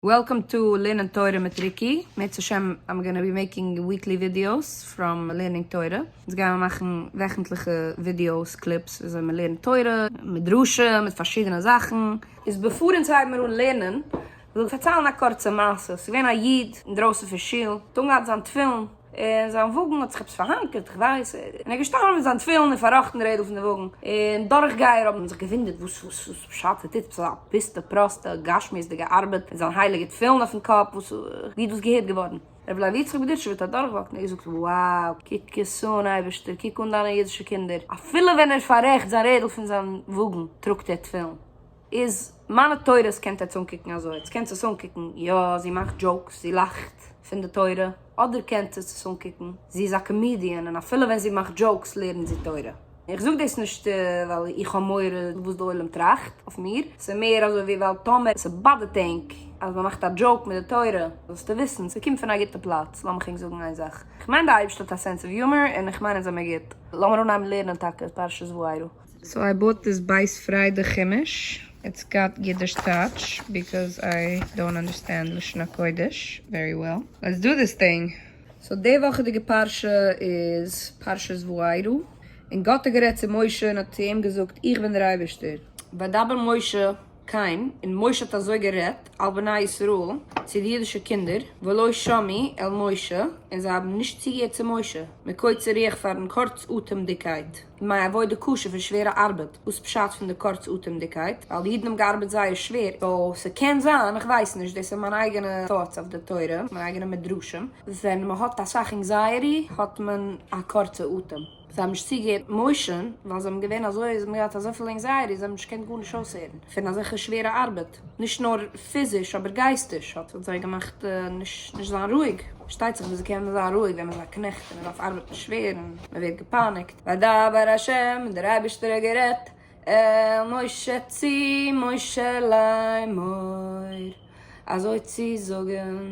Welcome to לערנען תורה מיט ריקי, אם ירצה השם I'm gonna be making weekly videos from learning תורה, אונז גיימער מאכן וועכנטליכע videos clips וויאזוי מען לערנט תורה, מיט דרשה, מיט פארשידענע זאכן. איז בעפאר אונז הייבן מיר אן לערנען, וויל איך פארציילן א קורצע מעשה, ס'איז געווען א איד אינדרויסן פון שול, האט אנגעהאט זיין תפילין, און זיין וואגן האט זיך עפעס פארהאנקערט, איך ווייס, און ער איז געשטאנען מיט זיין תפילין און פארראכטן די רעדל פון די וואגן, און דורכגייער האבן זיך געוואונדערט וואס וואס וואס פשט, ער טוט עפעס אזא פוסטע פראסטע גשמיות'דיגע ארבעט מיט זיין הייליגע תפילין אויפן קאפ, וואס ווי איז דאס געהערט געווארן? רבי לוי יצחק בארדיטשובער האט אדורכגעוואקט און ער געזאגט, wow, קוק עס אן אייבערשטער, קוק אן דיינע אידישע קינדער, אפילו ווען ער פאררעכט זיין רעדל פון זיין וואגן טראגט ער תפילין. איז מיינע תורות קענט עטס אנקוקן אזוי, עטס קענטס עס אנקוקן, יא זי מאכט jokes, זי לאכט פון די תורה, אדער קענט עטס עס אנקוקן, זי איז א comedian און אפילו ווען זי מאכט jokes לערנט זי תורה. איך זאג דאס נישט ווייל איך האב מורא וואס די עולם טראכט אויף מיר, ס'איז מער אזוי ווי ווייל טאמער ס'באדערט ענק אז מ'מאכט א joke מיט די תורה, זאלסטו וויסן ס'קומט פון א גוטע פלאץ, לאמיך ענק זאגן איין זאך, כ'מיין די אייבערשטער האט א sense of humor און איך מיין אונז זעמיר גוט. לאמיר אנהייבן לערנען טאקע פרשת וארא. So I bought this בית פריידע חומש, it's got אידיש טייטש because I don't understand לשון הקודש very well. Let's do this thing! So די וואכעדיגע פרשה איז פרשת וארא, און גאט האט גערעדט צו משה און האט צו אים געזאגט, איך בין דער אייבערשטער. וידבר משה כן, און משה האט אזוי גערעדט, אל בני ישראל, צו די אידישע קינדער, ולא שמעו אל משה, און זיי האבן נישט צוגעהערט צו משה, מקוצר רוח פארן קורץ-אטעמדיקייט. מעבודה קשה פון שווערע ארבעט, וואס פשט פון די קורץ אטעמדיגקייט? ווייל די אידן האבן געארבעט זייער שווער, so ס'קען זיין, איך ווייס נישט, דאס איז מיין אייגענע thoughts אויף די תורה, מיין אייגענע מדרשים, ווען מ'האט אסאך anxiety האט מען א קורצע אטעם. זיי האבן נישט צוגעהערט משה'ן ווייל זיי האבן געווען אזוי, זיי האבן געהאט אזויפיל anxiety, זיי האבן נישט געקענט גארנישט אויסהערן פון אזעלכע שווערע ארבעט. נישט נאר פיזיש אבער גייסטיש האט זיי געמאכט נישט זיין רואיג, פארשטייט זיך וויאזוי קען מען זיין רואיג ווען מען איז א קנעכט און מען דארף ארבעטן שווער און מען ווערט געפייניגט, וידבר ה' און דער אייבערשטער האט גערעדט אל משה צו משה לאמור אזוי צו זאגן.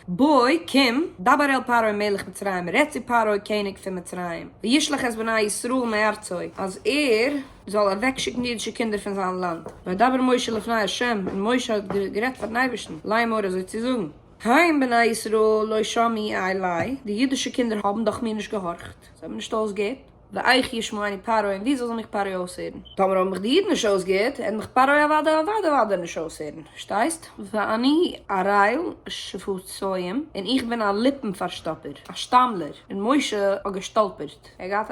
בוא, קום, דבר אל פרעה מלך מצרים, רעד צו פרעה קעניג פון מצרים, וישלח את בני ישראל מארצו, אז ער זאל אוועקשיקן די אידישע קינדער פון זיין לאנד. וידבר משה לפני ה', און משה האט גערעדט פארן אייבערשטן, לאמור אזוי צו זאגן, הן בני ישראל לא שמעו אלי, די אידישע קינדער האבן דאך מיר נישט געהארכט, זיי האבן נישט אויסגעהערט. ואיך ישמעני פרעה, און ווי זאל מיך פרעה אויסהערן? טאמער האבן מיך די אידן נישט אויסגעהערט, וועט מיך פרעה אוודאי אוודאי אוודאי נישט אויסהערן. פארשטייסט? ואני ערל שפתים, און איך בין א ליפן פארשטאפער, א שטאמלער. און משה האט געשטאלפערט. ער האט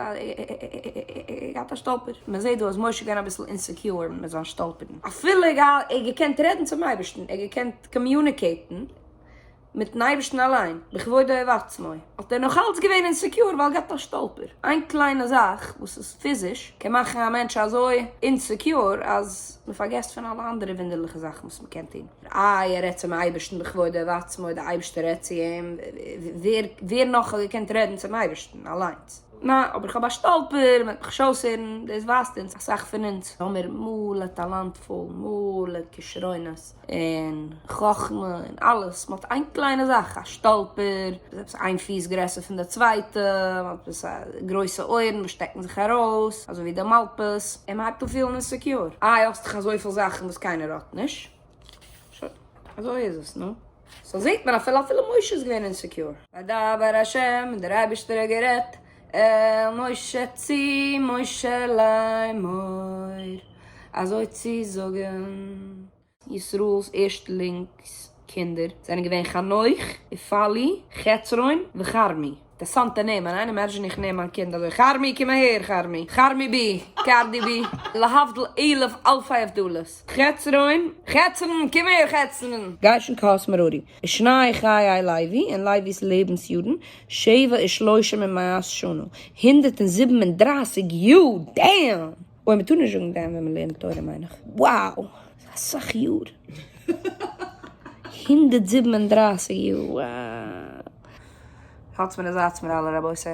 געהאט א שטאלפער. מען זעט דא אז משה איז געווען אביסל insecure מיט זיין שטאלפערן. אפילו ער האט געקענט רעדן צום אייבערשטן, ער האט געקענט communicate ן, מיטן אייבערשטן אליין, בכבודו ובעצמו, האט ער נאך אלץ געווען insecure ווייל ער געהאט א שטאלפער. איין קליינע זאך וואס איז פיזיש קען מאכן א מענטש אזוי insecure אז מען פארגעסט פון אלע אנדערע וואונדערליכע זאכן וואס מען קען טון. איי ער רעדט צום אייבערשטן בכבודו ובעצמו, דער אייבערשטער רעדט צו אים, ווער ווער נאך האט געקענט רעדן צום אייבערשטן אליינס? נא, אבער איך האב א שטאלפער, מען וועט מיך נישט אויסהערן, דאס ווייזט אונז אסאך פון אונז האמיר מלא טאלאנטפול, מלא כשרונות. און חכמה און אלעס, מ'האט איין קליינע זאך, א שטאלפער, עפעס איין פיס גרעסער פון די צווייטע, מ'האט עפעס א גרויסע אויערן וואס שטעקן זיך ארויס, אזוי ווי די מאלפעס, און מ'הייבט אן פילן insecure, איי האסט דאך אזויפיל זאכן וואס קיינער האט נישט, שוין, אזוי איז עס, נו. so זעט מען אפילו אפילו משה איז געווען insecure. וידבר השם, און דער אייבערשטער האט גערעדט אל משה צו משה לאמור. אזוי צו זאגן. ישראל'ס ערשטלינגס קינדער זענען געווען חנוך, ופלוא, חצרון, וכרמי. אינטערסאנטע נעמען, איין imagine איך נעם מיין קינד אזוי, כרמי קום אהער כרמי, כרמי בי, קארדי בי, להבדיל אלף אלפי הבדלות, חצרון, חצרון, קום אהער חצרון. גרשון קהת מררי, ושני חיי לוי, און לוי'ס לעבנס יארן, שבע ושלושים ומאת שנה, 137 יאר, damn! אוי מ'טאר נישט זאגן damn ווען מ'לערנט תורה מיין איך. Wow! אסאך יאר. 137 יאר! Wow! האטס מיר און זייטס מיר אלע רבותי.